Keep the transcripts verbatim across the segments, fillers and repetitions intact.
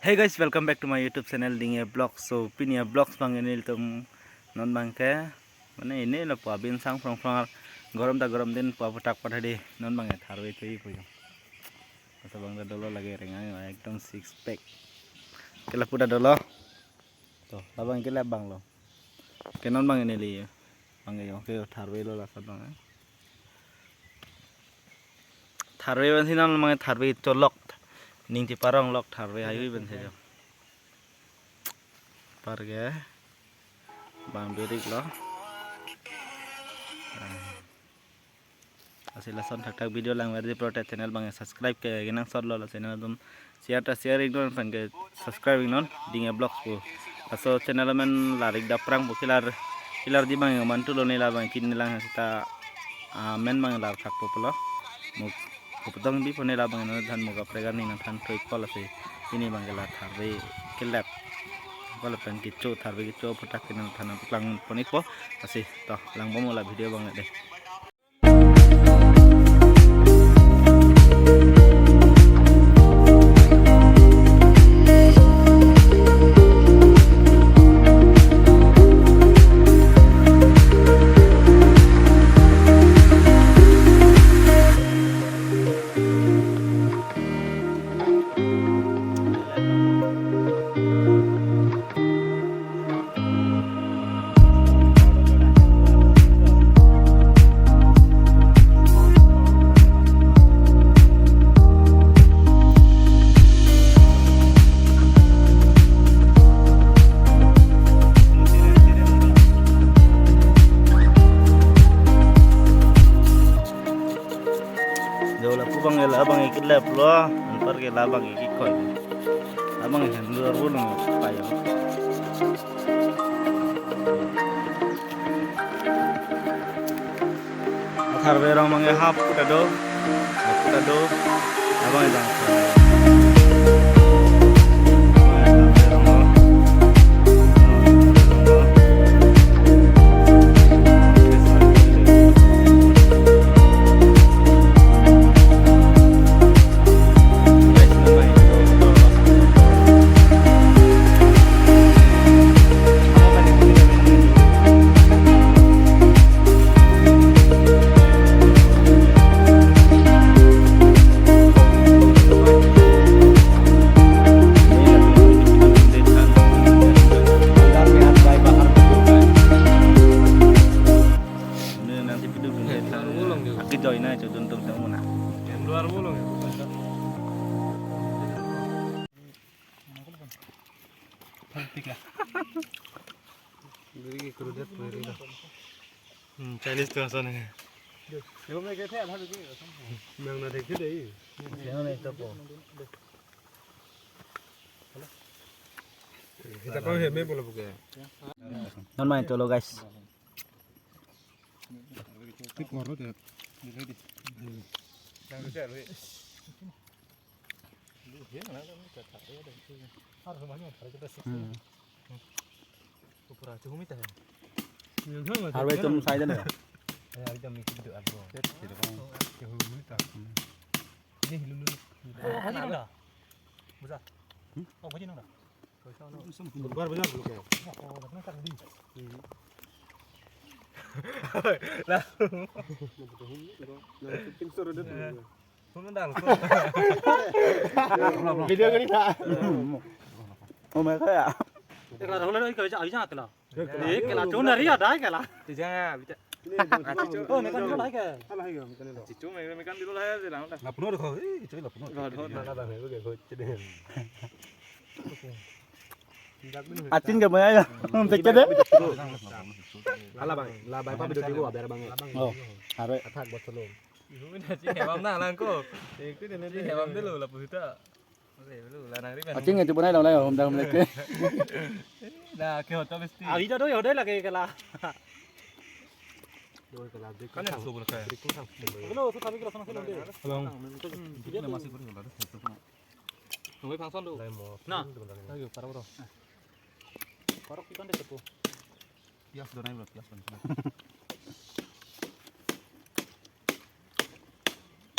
Hey guys, welcome back to my YouTube channel Dingya Vlogs. So pini a vlogs abang nelitum non abangke mane ini lo pu abin sang phrong phrong, gorom ta gorom din pu aputhak pathadi non abangke tharve tui pu yo. Asa abang ta dolo lake rengang ekdom six pack. Ke lapu ta dolo. To, labang ke labang lo. Ke non abang neli abangke yo ke tharve lo lason abang. Tharve abang si non abang tharve cholok. Ning chiparong lok tharve ayu abang si yo. Par ke bang birik lo. Ah. Lasi lason thakthak video langverji pulote channel abang subscribe ke kenangsot lo, lasi nangtum share ta share iknon, pen ke subscribe iknon, Dingya Vlogs pu. Laso channel amen larik daprang pu, kelar kelarji abang mantu lo, neli abang kin lang sita amen abang lar thak pu pulo. Muk kupetong bi pu neli abang non than muk kaprek arni nangthan thoi kol, lasi pini abangke la tharve kelap. Kol pen kecho, tharve kecho aputhak ke nangthan nangpaklang pon ikpo. Lasi to langbom la video abang dei. Jo lapu abang la abang ikit lap lo, anpar ke la abang ikit koi. Abang hendu arvo lo payo. Tharve rong abang hap kuta do, kuta do, abang jang. Nanti video dulu. Aki join aja, dun tung temu na. Luar bolong ya. Politik ya. Diri ke kuru det, diri ke. Hmm, Chinese tu asal ni. Yang na dekhe dei. Yang na dekhe po. Kita kau heme bola buka. Non main cholo guys. Tik maro deh. Hmm. Harve tum sai deh na. Video kali tak? Oh, mereka ya. Kela dong lo, kela aja kela. Eh, kela chun dari ada kela. Tijang ya, bisa. Oh, mekan dulu lagi. Alah, iya, mekan dulu. Chichu, mekan dulu lah ya, silang dah. Lapno deh, eh, itu lapno. Lapno. Mana bang, itu kayak bocor deh. Acin gak banyak ya? Cek deh. Alah bang, lah bang, apa video di gua, biar bang ya. Oh, harve. Athak buat solo. Ibu mina cing hemam na lang ko. Cing hemam dulu lah puhita. Oke, dulu lah nang riben. Acing itu pun ada lah, hom dah mulai ke. Dah ke hotel mesti. Awi jadu ya udah lagi kela. Doi kela break. Kan yang subuh lah kayak. Break kan. Dulu, so tapi kela sana sih nanti. Halo. Dia masih perlu lah. Tunggu pangson dulu. Nah, ayo para bro. Parok ikan deh tepu. Pias donai bro, pias donai.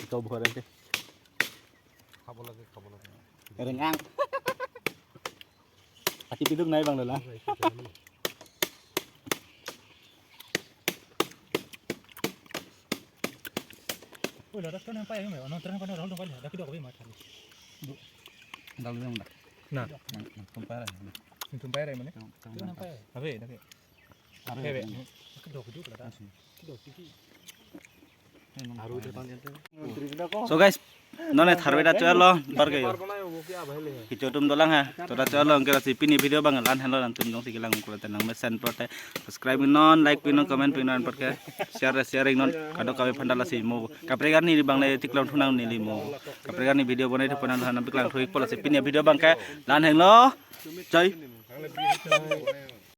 Kau buka deh. Kabo lagi, kabo lagi. Rengang. Kipiduk nai bang dola. Oi, ladak kan yang payah, ya, nonton yang payah, Rahul dong payah, dak kedok abi mat hari. Dal yang dak. Nah. Nang, nang tumpah lah. Nang tumpah lah, mana? Nang, nang, Itu yang payah. Abi, dak. Abi, Hewe. Abi. Kedok kedok lah, dak. Kedok tinggi. Aru depan ente. So guys, nonne tharve ta cholo, bar ke yo. Kicho atum dolang ha. To ta cholo, anke lasi pini video bang lan henlo, nangtum jongsi kelang kurate nang mesen pulote subscribe non, like pinon, comment pinon, anparke share, sharing non. Kadokave aphan ta lasi mo kaprek arni bang le tiklang thunang neli mo. Kaprek arni video bonai thu ponang han, nang piklang thu-ikpo, lasi pini video bang ke lan henlo. Chai.